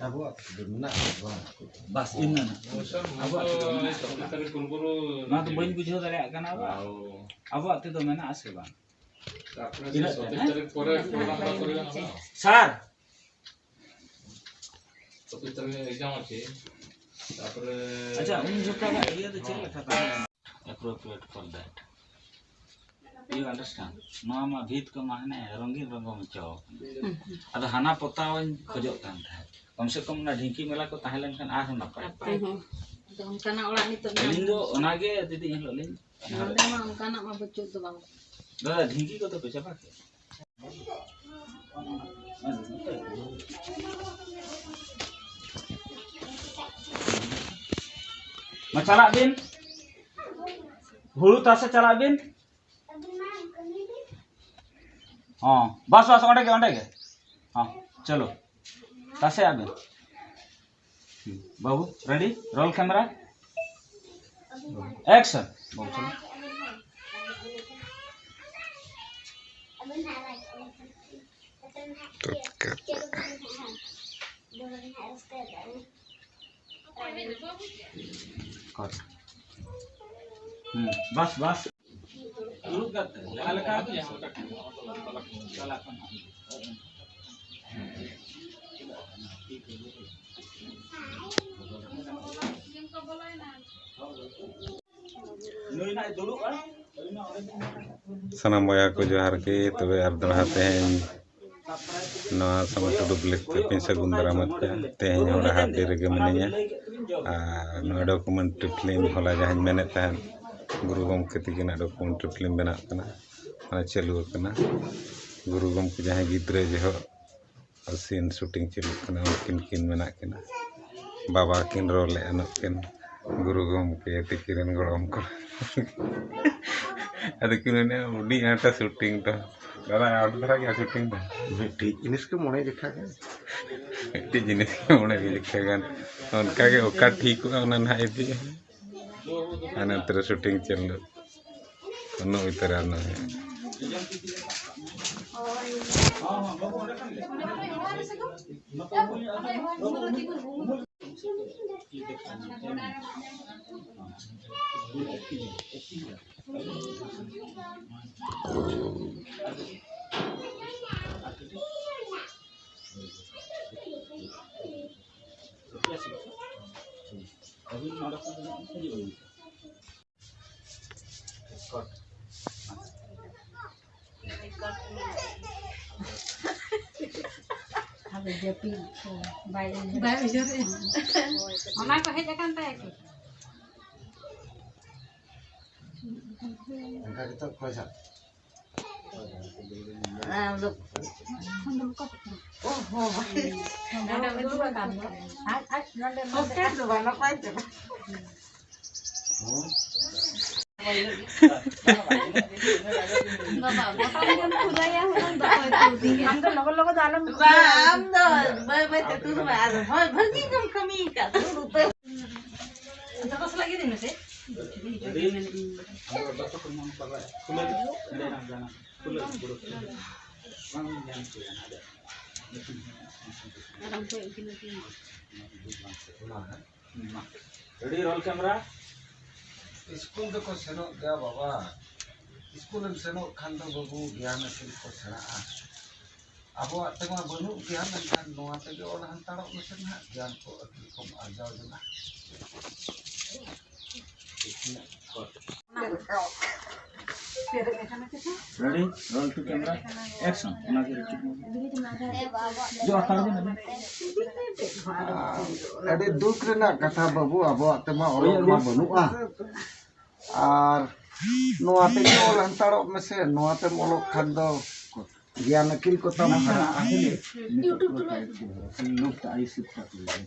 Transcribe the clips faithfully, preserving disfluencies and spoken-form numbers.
ᱟᱵᱚᱣᱟᱜ ᱫᱚ ᱢᱮᱱᱟᱜ ᱜᱮᱭᱟ ᱵᱟᱝ? ᱵᱟᱥ ᱤᱱᱟᱹ ᱱᱟᱜ᱾ ᱟᱵᱚᱣᱟᱜ ᱛᱮᱫᱚ ᱢᱮᱱᱟᱜ ᱟᱥᱮ ᱵᱟᱝ? ᱱᱚᱣᱟ ᱫᱚ ᱵᱟᱹᱧ ᱵᱩᱡᱷᱟᱹᱣ ᱫᱟᱲᱮᱭᱟᱜ ᱠᱟᱱᱟ ᱟᱵᱚᱣᱟᱜ᱾ ᱟᱵᱚᱣᱟᱜ ᱛᱮᱫᱚ ᱢᱮᱱᱟᱜ ᱟᱥᱮ ᱵᱟᱝ? ᱛᱤᱱᱟᱹᱜ ᱛᱮ, ᱦᱮᱸ? ᱥᱟᱨ! ᱟᱪᱪᱷᱟ, ᱩᱱ ᱡᱚᱠᱷᱟᱜ ᱤᱭᱟᱹ ᱫᱚ ᱪᱮᱫ ᱞᱮᱠᱟ ᱛᱟᱦᱮᱸ ᱞᱮᱱᱟ? Appropriate for that. You understand? ᱱᱚᱣᱟ ᱢᱟ ᱵᱷᱤᱛ ᱠᱚ ᱢᱟ ᱦᱟᱱᱮ ᱨᱚᱝᱜᱤᱱ ᱨᱚᱝᱜᱚ ᱢᱮᱪᱟᱣ ᱠᱟᱱᱟ᱾ ᱟᱫᱚ ᱦᱟᱱᱟ ᱯᱚᱛᱟᱣ ᱤᱧ ᱠᱷᱚᱡᱚᱜ ᱠᱟᱱ ᱛᱟᱦᱮᱸᱫ᱾ ᱠᱚᱢ ᱥᱮ ᱠᱚᱢ ᱚᱱᱟ ᱰᱷᱤᱝᱠᱤ ᱢᱮᱞᱟ ᱠᱚ ᱛᱟᱦᱮᱸ ᱞᱮᱱᱠᱷᱟᱱ ᱟᱨᱦᱚᱸ ᱱᱟᱯᱟᱭ᱾ ᱱᱟᱯᱟᱭ᱾ ᱦᱩᱸ᱾ ᱟᱫᱚ ᱚᱱᱠᱟᱱᱟᱜ ᱚᱲᱟᱜ ᱱᱤᱛᱚᱜ ᱟᱹᱞᱤᱧ ᱫᱚ ᱚᱱᱟᱜᱮ ᱫᱤᱫᱤ ᱮᱱᱦᱤᱞᱳᱜ ᱞᱤᱧ ᱱᱚᱰᱮ ᱢᱟ ᱚᱱᱠᱟᱱᱟᱜ ᱢᱟ ᱵᱟᱹᱪᱩᱜ ᱫᱚ ᱵᱟᱝ᱾ ᱫᱟᱫᱟ, ᱰᱷᱤᱝᱠᱤ ᱠᱚᱫᱚ ᱯᱮ ᱪᱟᱵᱟ ᱠᱮᱫᱟ? ᱢᱟ ᱪᱟᱞᱟᱜ ᱵᱤᱱ, ᱦᱩᱲᱩ ᱛᱟᱥᱮ ᱪᱟᱞᱟᱜ ᱵᱤᱱ᱾ ᱦᱚᱸ, ᱵᱟᱥ, ᱵᱟᱥ, ᱚᱸᱰᱮ ᱜᱮ, ᱚᱸᱰᱮ ᱜᱮ᱾ ᱦᱚᱸ, ᱪᱚᱞᱚ, ᱛᱟᱥᱮ ᱟᱵᱤᱱ᱾ ᱵᱟᱹᱵᱩ, ready? Roll camera. Action. ᱵᱟᱹᱵᱩ, ᱪᱚᱞᱚ᱾ ᱴᱟᱴᱠᱟ᱾ Cut. ᱦᱩᱸ, ᱵᱟᱥ, ᱵᱟᱥ᱾ ᱫᱩᱲᱩᱵ ᱠᱟᱛᱮ ᱡᱟᱦᱟᱸ ᱞᱮᱠᱟ ᱱᱩᱭ ᱱᱟᱭ ᱫᱩᱲᱩᱵᱼᱟ᱾ ᱥᱟᱱᱟᱢ ᱵᱚᱭᱦᱟ ᱠᱚ ᱡᱚᱦᱟᱨ ᱜᱮ᱾ ᱛᱚᱵᱮ ᱟᱨ ᱫᱚᱲᱦᱟ ᱛᱮᱦᱮᱧ ᱱᱚᱣᱟ ᱥᱟᱢᱟ ᱴᱩᱰᱩ vlog ᱛᱮ ᱯᱮ ᱥᱟᱹᱜᱩᱱ ᱫᱟᱨᱟᱢᱟᱫ ᱯᱮ᱾ ᱛᱮᱦᱮᱧ ᱦᱚᱸ ᱰᱟᱦᱟᱨᱰᱤ ᱨᱮᱜᱮ ᱢᱤᱱᱟᱹᱧᱟ᱾ ᱟᱨ ᱱᱚᱣᱟ documentary film ᱦᱚᱞᱟ ᱡᱟᱦᱟᱸᱧ ᱢᱮᱱᱮᱫ ᱛᱟᱦᱮᱸᱫ, ᱜᱩᱨᱩ ᱜᱚᱢᱠᱮ ᱛᱤᱠᱤᱱᱟᱜ documentary film ᱵᱮᱱᱟᱜ ᱠᱟᱱᱟ, ᱢᱟᱱᱮ ᱪᱟᱹᱞᱩ ᱟᱠᱟᱱᱟ᱾ ᱜᱩᱨᱩ ᱜᱚᱢᱠᱮ ᱡᱟᱦᱟᱸᱭ ᱜᱤᱫᱽᱨᱟᱹ ᱡᱚᱦᱚᱜ scene shooting ᱪᱟᱹᱞᱩᱜ ᱠᱟᱱᱟ, ᱩᱱᱠᱤᱱ ᱠᱤᱱ ᱢᱮᱱᱟᱜ ᱠᱤᱱᱟ, ᱵᱟᱵᱟ ᱠᱤᱱ role ᱮᱫᱼᱟ ᱱᱩᱠᱤᱱ ᱜᱩᱨᱩ ᱜᱚᱢᱠᱮ ᱛᱤᱠᱤᱱ ᱨᱮᱱ ᱜᱚᱲᱚᱢ ᱠᱚᱲᱟ᱾ ᱟᱫᱚ ᱠᱤᱱ ᱢᱮᱱᱮᱫᱼᱟ, ᱦᱩᱰᱤᱧ ᱦᱟᱱᱟ shooting ᱫᱚ ᱫᱟᱫᱟ, ᱟᱹᱰᱤ ᱫᱷᱟᱨᱟ ᱜᱮᱭᱟ shooting ᱫᱚ᱾ ᱢᱤᱫᱴᱤᱡ ᱡᱤᱱᱤᱥ ᱜᱮ ᱢᱚᱬᱮ ᱡᱚᱠᱷᱟ ᱜᱟᱱ᱾ ᱢᱤᱫᱴᱤᱡ ᱡᱤᱱᱤᱥ ᱜᱮ ᱢᱚᱬᱮ ᱡᱚᱠᱷᱟ ᱜᱟᱱ᱾ ᱚᱱᱠᱟ ᱜᱮ ᱚᱠᱟ ᱴᱷᱤᱠᱚᱜᱼᱟ, ᱚᱱᱟ ᱱᱟᱦᱟᱜ ᱤᱫᱤᱜᱼᱟ᱾ ᱟᱨ ᱱᱚᱛᱮ ᱨᱮ shooting ᱪᱟᱹᱞᱩ᱾ ᱩᱱᱟᱹᱜ ᱩᱛᱟᱹᱨᱟ ᱱᱚᱜᱼᱚᱭ᱾ ᱟᱫᱚ ᱡᱟᱹᱯᱤᱫ ᱠᱚ ᱵᱟᱭ ᱩᱭᱦᱟᱹᱨ᱾ ᱵᱟᱭ ᱩᱭᱦᱟᱹᱨᱮᱜᱼᱟ᱾ ᱚᱱᱟ ᱠᱚ ᱦᱮᱡ ᱟᱠᱟᱱ ᱛᱟᱭᱟ ᱠᱤ? ᱚᱱᱠᱟ ᱜᱮᱛᱚ ᱚᱠᱚᱭ ᱥᱟᱶ? ᱟᱢ ᱫᱚ ᱚᱦᱚ᱾ ᱱᱚᱰᱮ ᱩᱫᱩᱜ ᱟᱠᱟᱫ ᱫᱚ᱾ ᱟᱡ, ᱟᱡ ᱱᱚᱰᱮ, ᱱᱚᱰᱮ᱾ ᱚᱠᱟ ᱫᱚ ᱵᱟᱝ, ᱚᱠᱚᱭ ᱫᱚ ᱵᱟᱝ? ᱦᱩᱸ? ᱵᱟᱵᱟ, ᱜᱚᱴᱟ ᱜᱮᱢ ᱠᱷᱩᱞᱟᱹᱭᱟ, ᱦᱩᱱᱟᱹᱝ ᱫᱚ ᱚᱠᱚᱭ ᱠᱚ ᱤᱫᱤᱭᱟ? ᱟᱢ ᱫᱚ ᱞᱚᱜᱚ ᱞᱚᱜᱚ ᱫᱚ ᱟᱞᱚᱢ ᱵᱟᱝ, ᱟᱢ ᱫᱚ ᱵᱟᱹᱭ ᱵᱟᱹᱭ ᱛᱮ ᱛᱩᱫ ᱢᱮ᱾ ᱟᱨ ᱦᱳᱭ, ᱵᱷᱟᱹᱜᱤ ᱜᱮᱢ ᱠᱟᱹᱢᱤ ᱟᱠᱟᱫ ᱫᱚ᱾ ᱡᱚᱛᱚ ᱥᱟᱞᱟᱜ ᱜᱮ ᱤᱫᱤ ᱢᱮᱥᱮ᱾ ᱟᱨ ᱚᱱᱠᱚ ᱤᱫᱤ ᱞᱟᱹᱜᱤᱫ᱾ Ready, roll camera. ᱥᱠᱩᱞ ᱫᱚᱠᱚ ᱥᱮᱱᱚᱜ ᱜᱮᱭᱟ ᱵᱟᱵᱟ᱾ ᱥᱠᱩᱞᱮᱢ ᱥᱮᱱᱚᱜ ᱠᱷᱟᱱ ᱫᱚ ᱵᱟᱹᱵᱩ ᱜᱮᱭᱟᱱ ᱟᱹᱠᱤᱞ ᱠᱚ ᱥᱮᱬᱟᱜᱼᱟ᱾ ᱟᱵᱚᱣᱟᱜ ᱛᱮᱢᱟ ᱵᱟᱹᱱᱩᱜ ᱜᱮᱭᱟ, ᱢᱮᱱᱠᱷᱟᱱ ᱱᱚᱣᱟ ᱛᱮᱜᱮ ᱚᱞ ᱦᱟᱱᱛᱟᱲᱚᱜ ᱢᱮᱥᱮ ᱱᱟᱦᱟᱜ, ᱜᱮᱭᱟᱱ ᱠᱚ ᱟᱹᱠᱤᱞ ᱠᱚᱢ ᱟᱨᱡᱟᱣ ᱡᱚᱝᱟ᱾ Ready, roll to camera, action. ᱚᱱᱟ ᱜᱮ ᱨᱤᱯᱤᱴ ᱢᱮ᱾ ᱡᱚ ᱦᱟᱛᱟᱲ ᱵᱤᱱ ᱟᱹᱵᱤᱱ᱾ ᱟᱹᱰᱤ ᱫᱩᱠ ᱨᱮᱱᱟᱜ ᱠᱟᱛᱷᱟ ᱵᱟᱹᱵᱩ, ᱟᱵᱚᱣᱟᱜ ᱛᱮᱢᱟ ᱚᱞᱚᱜ ᱢᱟ ᱵᱟᱹᱱᱩᱜᱼᱟ᱾ ᱟᱨ ᱱᱚᱣᱟ ᱛᱮᱜᱮ ᱚᱞ ᱦᱟᱱᱛᱟᱲᱚᱜ ᱢᱮᱥᱮ, ᱱᱚᱣᱟ ᱛᱮᱢ ᱚᱞᱚᱜ ᱠᱷᱟᱱ ᱫᱚ ᱜᱮᱭᱟᱱ ᱟᱹᱠᱤᱞ ᱠᱚ ᱛᱟᱢ ᱦᱟᱨᱟᱜᱼᱟ᱾ ᱞᱩᱯᱛ ᱟᱭᱩ ᱥᱤᱫᱷᱟ ᱠᱚ ᱞᱟᱹᱭᱟ᱾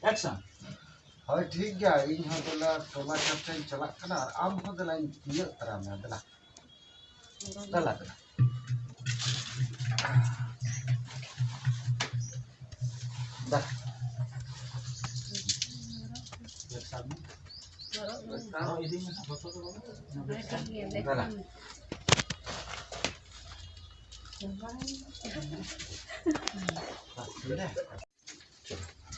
ᱮᱠᱥᱚᱱ᱾ ᱦᱳᱭ, ᱴᱷᱤᱠ ᱜᱮᱭᱟ, ᱤᱧ ᱦᱚᱸ ᱫᱮᱞᱟ ᱴᱚᱞᱟ ᱪᱟᱨᱪᱟᱧ ᱪᱟᱞᱟᱜ ᱠᱟᱱᱟ, ᱟᱨ ᱟᱢ ᱦᱚᱸ ᱫᱮᱞᱟᱧ ᱛᱤᱭᱟᱹᱜ ᱛᱟᱨᱟ ᱢᱮᱭᱟ, ᱫᱮᱞᱟ᱾ ᱫᱮᱞᱟ, ᱫᱮᱞᱟ᱾ ᱫᱮᱞᱟ᱾ ᱫᱮᱞᱟ᱾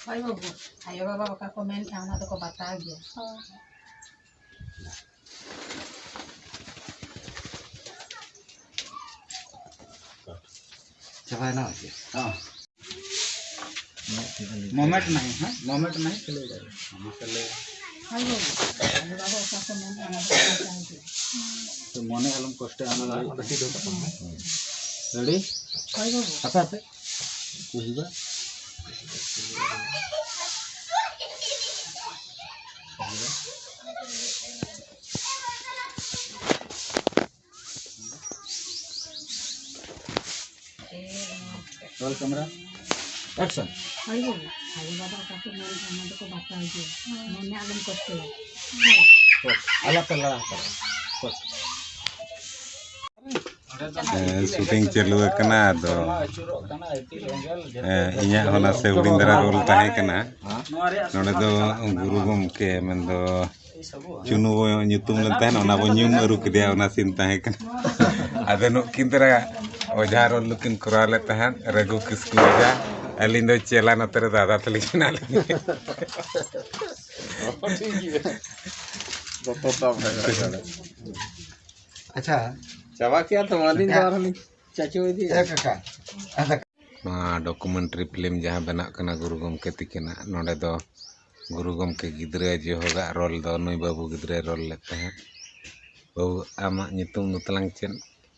ᱦᱳᱭ ᱵᱟᱹᱵᱩ, ᱟᱭᱳ ᱵᱟᱵᱟ ᱚᱠᱟ ᱠᱚ ᱢᱮᱱᱮᱫᱼᱟ, ᱚᱱᱟ ᱫᱚᱠᱚ ᱵᱟᱛᱟᱣ ᱜᱮᱭᱟ᱾ ᱪᱟᱵᱟᱭᱮᱱᱟ ᱪᱮ? ᱦᱚᱸ᱾ ᱢᱚᱢᱮᱱᱴ ᱱᱟᱦᱤ, ᱦᱮᱸ? ᱢᱚᱢᱮᱱᱴ ᱱᱟᱦᱤ ᱠᱷᱟᱹᱞᱤ ᱫᱟᱲᱮ᱾ ᱢᱟᱥᱮ ᱞᱟᱹᱭ᱾ ᱦᱳᱭ ᱵᱟᱹᱵᱩ, ᱟᱭᱳ ᱵᱟᱵᱟ ᱚᱠᱟ ᱠᱚ ᱢᱮᱱᱮᱫᱼᱟ, ᱚᱱᱟ ᱫᱚ ᱵᱟᱛᱟᱣ ᱜᱮᱭᱟ᱾ ᱛᱚ ᱢᱚᱱᱮ ᱟᱞᱚᱢ ᱠᱚᱥᱴᱚᱭᱟ, ᱚᱱᱟ ᱫᱚ ᱦᱩᱭᱩᱜ ᱠᱟᱱᱟ᱾ ᱨᱮᱰᱤ? ᱦᱳᱭ ᱵᱟᱹᱵᱩ᱾ ᱦᱟᱯᱮ, ᱦᱟᱯᱮ᱾ ᱠᱩᱦᱤᱵᱟ᱾ Roll camera, action. ᱦᱳᱭ ᱵᱟᱹᱵᱩ, ᱟᱭᱳ ᱵᱟᱵᱟ ᱚᱠᱟ ᱠᱚ ᱢᱮᱱ, ᱚᱱᱟ ᱫᱚᱠᱚ ᱵᱟᱛᱟᱣ ᱜᱮᱭᱟ᱾ ᱢᱚᱱᱮ ᱟᱞᱚᱢ ᱠᱚᱥᱴᱚᱭᱟ᱾ ᱠᱚᱴ, ᱟᱞᱟᱜᱽ ᱛᱮ ᱞᱟᱲᱟ ᱦᱟᱛᱟᱲᱚᱜᱼᱟ᱾ ᱠᱚᱴ᱾ ᱦᱮᱸ, ᱥᱩᱴᱤᱝ ᱪᱟᱹᱞᱩ ᱟᱠᱟᱱᱟ᱾ ᱟᱫᱚ, ᱦᱮᱸ, ᱤᱧᱟᱹᱜ ᱦᱚᱸ ᱱᱟᱥᱮ ᱦᱩᱰᱤᱧ ᱫᱷᱟᱨᱟ ᱨᱳᱞ ᱛᱟᱦᱮᱸ ᱠᱟᱱᱟ᱾ ᱱᱚᱰᱮ ᱫᱚ ᱜᱩᱨᱩ ᱜᱚᱢᱠᱮ ᱢᱮᱱᱫᱚ ᱪᱩᱱᱩ ᱧᱩᱛᱩᱢ ᱞᱮᱱ ᱛᱟᱦᱮᱸᱫ, ᱚᱱᱟ ᱵᱚ ᱧᱩᱢ ᱟᱹᱨᱩ ᱠᱮᱫᱮᱭᱟ, ᱚᱱᱟ ᱥᱤᱱ ᱛᱟᱦᱮᱸ ᱠᱟᱱᱟ᱾ ᱟᱫᱚ ᱱᱩᱠᱤᱱ ᱫᱷᱟᱨᱟ ᱚᱡᱷᱟ ᱨᱳᱞ ᱫᱚᱠᱤᱱ ᱠᱚᱨᱟᱣ ᱞᱮᱫ ᱛᱟᱦᱮᱸᱫ, ᱨᱟᱹᱜᱷᱩ ᱠᱤᱥᱠᱩ ᱚᱡᱷᱟ, ᱟᱹᱞᱤᱧ ᱫᱚ ᱪᱮᱞᱟ, ᱱᱚᱛᱮ ᱨᱮ ᱫᱟᱫᱟ ᱛᱟᱹᱞᱤᱧ ᱢᱮᱱᱟᱜ ᱞᱤᱧᱟ᱾ ᱴᱷᱤᱠ ᱜᱮᱭᱟ᱾ ᱫᱚᱛᱚ ᱛᱟᱢ ᱦᱮᱸ᱾ ᱟᱪᱪᱷᱟ᱾ ᱪᱟᱵᱟ ᱠᱮᱜᱼᱟ ᱛᱚ, ᱢᱟ ᱟᱹᱞᱤᱧ ᱫᱚ ᱟᱨᱦᱚᱸ ᱞᱤᱧ ᱪᱟᱪᱳ ᱤᱫᱤᱭᱮᱫᱼᱟ᱾ ᱮ ᱠᱟᱠᱟ᱾ ᱱᱚᱣᱟ ᱰᱚᱠᱩᱢᱮᱱᱴᱟᱨᱤ ᱯᱷᱤᱞᱢ ᱡᱟᱦᱟᱸ ᱵᱮᱱᱟᱜ ᱠᱟᱱᱟ ᱜᱩᱨᱩ ᱜᱚᱢᱠᱮ ᱛᱤᱠᱤᱱᱟᱜ, ᱱᱚᱰᱮ ᱫᱚ ᱜᱩᱨᱩ ᱜᱚᱢᱠᱮ ᱜᱤᱫᱽᱨᱟᱹ ᱡᱚᱦᱚᱜᱟᱜ ᱨᱳᱞ ᱫᱚ ᱱᱩᱭ ᱵᱟᱹᱵᱩ ᱜᱤᱫᱽᱨᱟᱹᱭ ᱨᱳᱞ ᱞᱮᱫ ᱛᱟᱦᱮᱸᱫ᱾ ᱵᱟᱹᱵᱩ, ᱟᱢᱟᱜ ᱧᱩᱛᱩᱢ ᱫᱚ ᱛᱟᱞᱟᱝ ᱪᱮᱫ?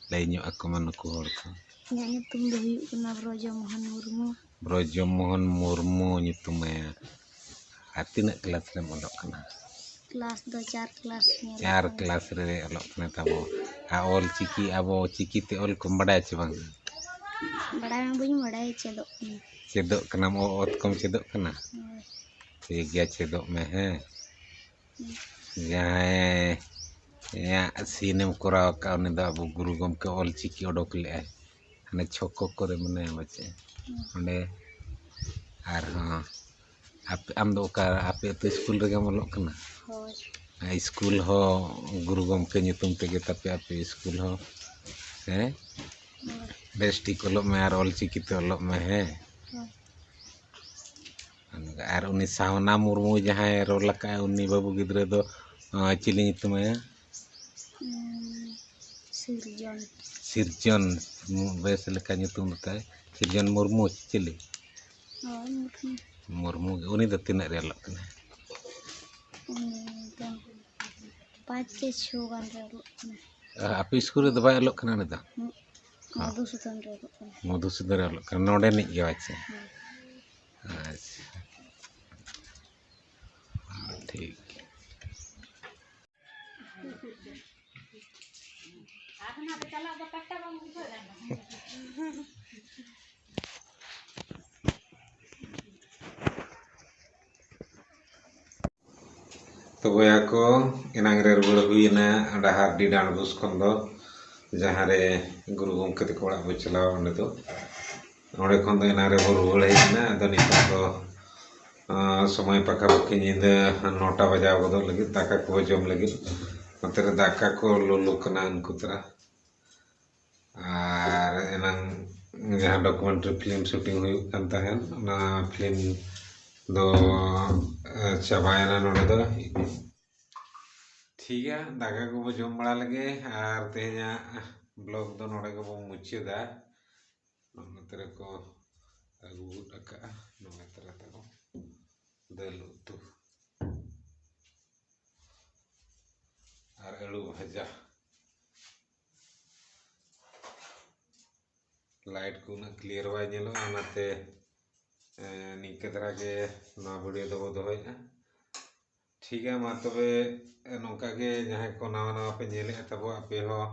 ᱞᱟᱹᱭ ᱧᱚᱜ ᱟᱠᱚ ᱢᱮ ᱱᱩᱠᱩ ᱦᱚᱲ ᱠᱚ᱾ ᱤᱧᱟᱹᱜ ᱧᱩᱛᱩᱢ ᱫᱚ ᱦᱩᱭᱩᱜ ᱠᱟᱱᱟ ᱵᱨᱚᱡᱚ ᱢᱳᱦᱚᱱ ᱢᱩᱨᱢᱩ᱾ ᱵᱨᱚᱡᱚ ᱢᱳᱦᱚᱱ ᱢᱩᱨᱢᱩ ᱧᱩᱛᱩᱢ ᱟᱭᱟ᱾ ᱟᱨ ᱛᱤᱱᱟᱹᱜ ᱠᱞᱟᱥ ᱨᱮᱢ ᱚᱞᱚᱜ ᱠᱟᱱᱟ? ᱠᱞᱟᱥ ᱫᱚ ᱪᱟᱨ ᱠᱞᱟᱥ ᱧᱮᱞ ᱪᱟᱨ ᱠᱟᱱᱟ᱾ ᱠᱞᱟᱥ ᱨᱮ ᱚᱞᱚᱜ ᱠᱟᱱᱟ ᱛᱟᱵᱚ᱾ ᱟᱨ ᱚᱞ ᱪᱤᱠᱤ, ᱟᱵᱚ ᱪᱤᱠᱤ ᱛᱮ ᱚᱞ ᱠᱚᱢ ᱵᱟᱰᱟᱭᱟ ᱪᱮ ᱵᱟᱝ? ᱵᱟᱰᱟᱭ ᱢᱟ ᱵᱟᱹᱧ ᱵᱟᱰᱟᱭ, ᱪᱮᱫᱚᱜ ᱠᱟᱱᱟ᱾ ᱪᱮᱫᱚᱜ ᱠᱟᱱᱟᱢ, ᱚ, ᱚᱛ ᱠᱚᱢ ᱪᱮᱫᱚᱜ ᱠᱟᱱᱟ? ᱦᱳᱭ᱾ ᱴᱷᱤᱠ ᱜᱮᱭᱟ, ᱪᱮᱫᱚᱜ ᱢᱮ, ᱦᱮᱸ᱾ ᱦᱩᱸ᱾ ᱡᱟᱦᱟᱸᱭᱟᱜ ᱥᱤᱱᱮᱢ ᱠᱚᱨᱟᱣ ᱟᱠᱟᱫ, ᱩᱱᱤ ᱫᱚ ᱟᱵᱚ ᱜᱩᱨᱩ ᱜᱚᱢᱠᱮ ᱚᱞ ᱪᱤᱠᱤ ᱚᱰᱚᱠ ᱞᱮᱫᱼᱟᱭ, ᱦᱟᱱᱮ ᱪᱷᱚᱠᱚ ᱠᱚᱨᱮ ᱢᱮᱱᱟᱭᱟ ᱯᱟᱪᱮ, ᱦᱩᱸ᱾ ᱚᱸᱰᱮ᱾ ᱟᱨᱦᱚᱸ ᱟᱯᱮ, ᱟᱢ ᱫᱚ ᱚᱠᱟ, ᱟᱯᱮ ᱟᱹᱛᱩ ᱥᱠᱩᱞ ᱨᱮᱜᱮᱢ ᱚᱞᱚᱜ ᱠᱟᱱᱟ? ᱦᱳᱭ᱾ ᱥᱠᱩᱞ ᱦᱚᱸ ᱜᱩᱨᱩ ᱜᱚᱢᱠᱮ ᱧᱩᱛᱩᱢ ᱛᱮᱜᱮ ᱛᱟᱯᱮ, ᱟᱯᱮ ᱥᱠᱩᱞ ᱦᱚᱸ, ᱦᱮᱸ? ᱦᱳᱭ᱾ ᱵᱮᱥ ᱴᱷᱤᱠ ᱚᱞᱚᱜ ᱢᱮ ᱟᱨ ᱚᱞ ᱪᱤᱠᱤ ᱛᱮ ᱚᱞᱚᱜ ᱢᱮ, ᱦᱮᱸ? ᱦᱳᱭ᱾ ᱟᱨ ᱩᱱᱤ ᱥᱟᱣᱱᱟ ᱢᱩᱨᱢᱩ ᱡᱟᱦᱟᱸᱭ ᱨᱳᱞ ᱟᱠᱟᱫᱼᱟ, ᱩᱱᱤ ᱵᱟᱹᱵᱩ ᱜᱤᱫᱽᱨᱟᱹ ᱫᱚ, ᱟᱸ, ᱪᱤᱞᱤ ᱧᱩᱛᱩᱢ ᱟᱭᱟ? ᱩᱸ, ᱥᱤᱨᱡᱚᱱ᱾ ᱥᱤᱨᱡᱚᱱ, ᱢᱩ-, ᱵᱮᱥ ᱞᱮᱠᱟ ᱧᱩᱛᱩᱢ ᱛᱟᱭ᱾ ᱥᱤᱨᱡᱚᱱ ᱢᱩᱨᱢᱩ ᱪᱤᱞᱤ? ᱦᱳᱭ, ᱢᱩᱨᱢᱩ᱾ ᱢᱩᱨᱢᱩ ᱜᱮ᱾ ᱩᱱᱤ ᱫᱚ ᱛᱤᱱᱟᱹᱜ ᱨᱮ ᱚᱞᱚᱜ ᱠᱟᱱᱟᱭ? ᱩᱱᱤ ᱫᱚ ᱯᱟᱸᱪ ᱪᱮ ᱪᱷᱚ ᱜᱟᱱ ᱨᱮ ᱚᱞᱚᱜ ᱠᱟᱱᱟᱭ᱾ ᱟ, ᱟᱯᱮ ᱥᱠᱩᱞ ᱨᱮᱫᱚ ᱵᱟᱭ ᱚᱞᱚᱜ ᱠᱟᱱᱟ ᱩᱱᱤ ᱫᱚ? ᱦᱩᱸ᱾ ᱦᱚᱸ᱾ ᱢᱚᱫᱷᱩᱥᱩᱫᱚᱱ ᱨᱮ ᱚᱞᱚᱜ ᱠᱟᱱᱟᱭ᱾ ᱢᱚᱫᱷᱩᱥᱩᱫᱚᱱ ᱨᱮ ᱚᱞᱚᱜ ᱠᱟᱱᱟ, ᱱᱚᱰᱮᱱᱤᱡ ᱜᱮ ᱵᱟᱪᱮ? ᱦᱮᱸ᱾ ᱟᱪᱪᱷᱟ᱾ ᱴᱷᱤᱠ᱾ ᱛᱚ ᱵᱚᱭᱦᱟ ᱠᱚ, ᱮᱱᱟᱝ ᱨᱮ ᱨᱩᱣᱟᱹᱲ ᱦᱩᱭᱮᱱᱟ ᱰᱟᱦᱟᱨᱰᱤ ᱰᱟᱸᱰᱵᱩᱥ ᱠᱷᱚᱱ ᱫᱚ, ᱡᱟᱦᱟᱸ ᱨᱮ ᱜᱩᱨᱩ ᱜᱚᱢᱠᱮ ᱛᱟᱠᱚ ᱚᱲᱟᱜ ᱵᱚ ᱪᱟᱞᱟᱣᱟ᱾ ᱚᱸᱰᱮ ᱫᱚ, ᱚᱸᱰᱮ ᱠᱷᱚᱱ ᱫᱚ ᱮᱱᱟᱝ ᱨᱮ ᱵᱚ ᱨᱩᱣᱟᱹᱲ ᱦᱮᱡ ᱮᱱᱟ᱾ ᱟᱫᱚ ᱱᱤᱛᱚᱜ ᱫᱚ, ᱟᱸ, ᱥᱚᱢᱚᱭ ᱯᱟᱠᱟᱯᱟᱠᱤ ᱧᱤᱫᱟᱹ ᱱᱚᱴᱟ ᱵᱟᱡᱟᱣ ᱜᱚᱫᱚᱜ ᱞᱟᱹᱜᱤᱫ, ᱫᱟᱠᱟ ᱠᱚ ᱡᱚᱢ ᱞᱟᱹᱜᱤᱫ᱾ ᱱᱚᱛᱮ ᱨᱮ ᱫᱟᱠᱟ ᱠᱚ ᱞᱚᱞᱚ ᱠᱟᱱᱟ ᱩᱱᱠᱩ ᱛᱟᱨᱟ᱾ ᱟᱨ ᱮᱱᱟᱝ ᱡᱟᱦᱟᱸ documentary film shooting ᱦᱩᱭᱩᱜ ᱠᱟᱱ ᱛᱟᱦᱮᱸᱫ, ᱚᱱᱟ film ᱫᱚ, ᱮ, ᱪᱟᱵᱟᱭᱮᱱᱟ ᱱᱚᱰᱮ ᱫᱚ᱾ ᱴᱷᱤᱠ ᱜᱮᱭᱟ, ᱫᱟᱠᱟ ᱠᱚᱵᱚ ᱡᱚᱢ ᱵᱟᱲᱟ ᱞᱮᱜᱮ ᱟᱨ ᱛᱮᱦᱮᱧᱟᱜ vlog ᱫᱚ ᱱᱚᱰᱮ ᱜᱮᱵᱚ ᱢᱩᱪᱟᱹᱫᱟ᱾ ᱱᱚᱛᱮ ᱨᱮᱠᱚ ᱟᱹᱜᱩ ᱜᱚᱫ ᱟᱠᱟᱫᱼᱟ, ᱱᱚᱜᱼᱚᱭ ᱛᱟᱨᱟ ᱛᱟᱠᱚ ᱫᱟᱹᱞ ᱩᱛᱩ ᱟᱨ ᱟᱹᱞᱩ ᱵᱷᱟᱡᱟ᱾ Light ᱠᱚ ᱩᱱᱟᱹᱜ clear ᱵᱟᱭ ᱧᱮᱞᱚᱜᱼᱟ, ᱚᱱᱟᱛᱮ, ᱮ, ᱱᱤᱝᱠᱟᱹ ᱫᱷᱟᱨᱟ ᱜᱮ ᱱᱚᱣᱟ video ᱫᱚᱵᱚ ᱫᱚᱦᱚᱭᱮᱫᱼᱟ᱾ ᱴᱷᱤᱠ ᱜᱮᱭᱟ, ᱢᱟ ᱛᱚᱵᱮ, ᱮ, ᱱᱚᱝᱠᱟ ᱜᱮ ᱡᱟᱦᱟᱸᱭ ᱠᱚ ᱱᱟᱣᱟ ᱱᱟᱣᱟ ᱯᱮ ᱧᱮᱞᱮᱫᱼᱟ ᱛᱟᱵᱚ, ᱟᱯᱮ ᱦᱚᱸ,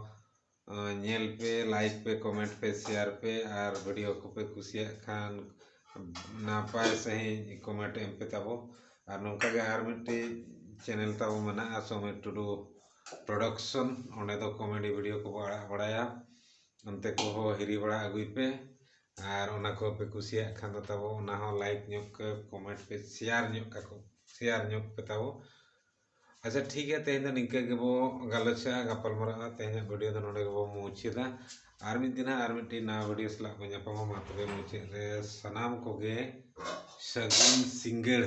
ᱮ, ᱧᱮᱞ ᱯᱮ, like ᱯᱮ, comment ᱯᱮ, share ᱯᱮ, ᱟᱨ video ᱠᱚᱯᱮ ᱠᱩᱥᱤᱭᱟᱜ ᱠᱷᱟᱱ ᱱᱟᱯᱟᱭ ᱥᱟᱺᱦᱤᱡ comment ᱮᱢ ᱯᱮ ᱛᱟᱵᱚ᱾ ᱟᱨ ᱱᱚᱝᱠᱟ ᱜᱮ ᱟᱨ ᱢᱤᱫᱴᱤᱡ channel ᱛᱟᱵᱚ ᱢᱮᱱᱟᱜᱼᱟ, ᱥᱚᱢᱤᱨ ᱴᱩᱰᱩ Production, ᱚᱸᱰᱮ ᱫᱚ comedy video ᱠᱚᱵᱚ ᱟᱲᱟᱜ ᱵᱟᱲᱟᱭᱟ, ᱚᱱᱛᱮ ᱠᱚᱦᱚᱸ ᱦᱤᱨᱤ ᱵᱟᱲᱟ ᱟᱹᱜᱩᱭ ᱯᱮ᱾ ᱟᱨ ᱚᱱᱟ ᱠᱚ ᱯᱮ ᱠᱩᱥᱤᱭᱟᱜ ᱠᱷᱟᱱ ᱫᱚ ᱛᱟᱵᱚ ᱚᱱᱟ ᱦᱚᱸ like ᱧᱚᱜ ᱯᱮ, comment ᱯᱮ, share ᱧᱚᱜ ᱠᱟᱠᱚ, share ᱧᱚᱜ ᱯᱮ ᱛᱟᱵᱚ᱾ ᱟᱪᱪᱷᱟ, ᱴᱷᱤᱠ ᱜᱮᱭᱟ, ᱛᱮᱦᱮᱧ ᱫᱚ ᱱᱤᱝᱠᱟᱹ ᱜᱮᱵᱚ ᱜᱟᱞᱚᱪᱟ, ᱜᱟᱯᱟᱞ ᱢᱟᱨᱟᱜᱼᱟ᱾ ᱛᱮᱦᱮᱧᱟᱜ ᱵᱷᱤᱰᱤᱭᱳ ᱫᱚ ᱱᱚᱰᱮ ᱜᱮᱵᱚ ᱢᱩᱪᱟᱹᱫᱟ᱾ ᱟᱨ ᱢᱤᱫ ᱫᱤᱱ ᱦᱟᱸᱜ ᱟᱨ ᱢᱤᱫᱴᱤᱡ ᱱᱟᱣᱟ ᱵᱷᱤᱰᱤᱭᱳ ᱥᱟᱞᱟᱜ ᱵᱚ ᱧᱟᱯᱟᱢᱟ᱾ ᱢᱟ ᱛᱚᱵᱮ ᱢᱩᱪᱟᱹᱫ ᱨᱮ ᱥᱟᱱᱟᱢ ᱠᱚᱜᱮ ᱥᱟᱹᱜᱩᱱ ᱥᱤᱸᱜᱟᱹᱲ᱾